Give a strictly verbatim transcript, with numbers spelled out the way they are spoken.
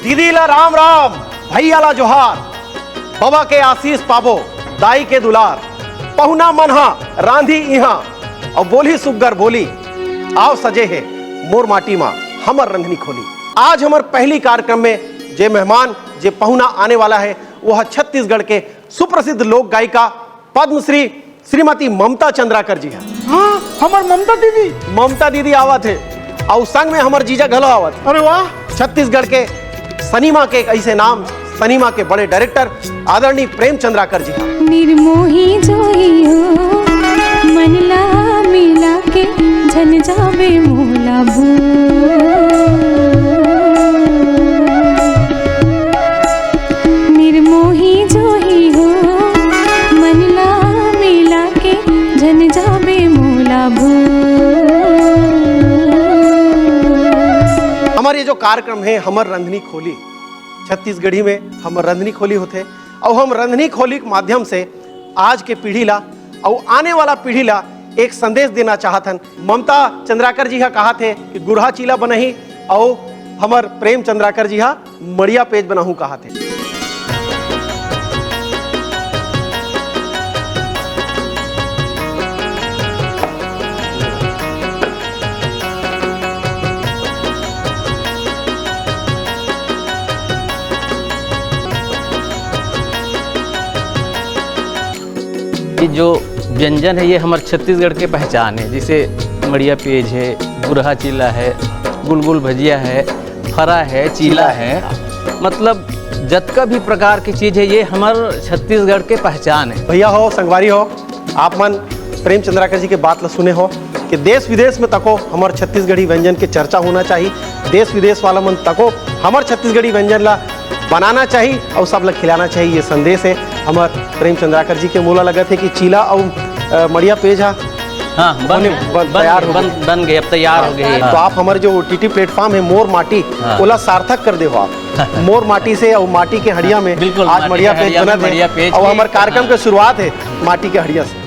दीदी ला राम राम, भैया ला जोहार, बबा के आशीष पाबो, दाई के दुलार, पहुना मन हा रांधी इहाँ, अउ बोली सुग्घर बोली, आव सजे हे मोर माटी मा हमर रंधनी खोली। आज हमर पहली कार्यक्रम में जे मेहमान, जे पहुना आने वाला है, वो है छत्तीसगढ़ के सुप्रसिद्ध लोक गायिका पद्मश्री श्रीमती ममता चंद्राकर जी है। हाँ, हमर ममता दीदी। ममता दीदी आवत है, अउ संग में हमर जीजा घलो आवत है। अरे वाह। छत्तीसगढ़ के सनीमा के एक ऐसे नाम, सनीमा के बड़े डायरेक्टर आदरणीय प्रेम चंद्राकर जी है। निर्मोही जोई हो, मन ला मिला के, झन जाबे मोला भूल। निर्मोही जोही हो, मन ला मिला के, झन जाबे मोला भूल। हमर ये जो कार्यक्रम है, हमर रंधनी खोली, छत्तीसगढ़ी में हमर रंधनी खोली होथे, अउ हम रंधनी खोली के माध्यम से आज के पीढ़ी ला अउ आने वाला पीढ़ी ला एक संदेश देना चाहत हन। ममता चंद्राकर जी हा कहा थे कि गुरहा चीला बनही, अउ हमर प्रेम चंद्राकर जी हा मड़िया पेज बनाहू कहा थे। ये जो व्यंजन है, ये हमर छत्तीसगढ़ के पहचान है। जैसे मड़िया पेज है, गुरहा चीला है, गुलगुल भजिया है, फरा है, चीला है, मतलब जतका भी प्रकार की चीज है, ये हमर छत्तीसगढ़ के पहचान है। भैया हो, संगवारी हो, आप मन प्रेम चंद्राकर जी के बात ल सुने हो कि देश विदेश में तको हमर छत्तीसगढ़ी व्यंजन के चर्चा होना चाहिए। देश विदेश वाला मन तको हमर छत्तीसगढ़ी व्यंजन ला बनाना चाहिए अउ सब ला खिलाना चाहिए, ये संदेश है हमर प्रेम चंद्राकर जी के। मोला लगत है कि चीला अउ, अ, मड़िया पेज हा हाँ, बन, बने, बन, बन तैयार गए, हो बन, गए। बन गए, अब तैयार हो गए। हाँ, तो आप हमर जो ओटीटी प्लेटफॉर्म है मोर माटी, हाँ। ओला सार्थक कर दे हो आप। मोर माटी से अउ माटी के हड़िया में बिल्कुल, आज माटी मड़िया के पेज हड़िया में बनत मड़िया है। पेज अउ के, हमर कार्यक्रम हाँ। के शुरुआत है माटी के हड़िया से।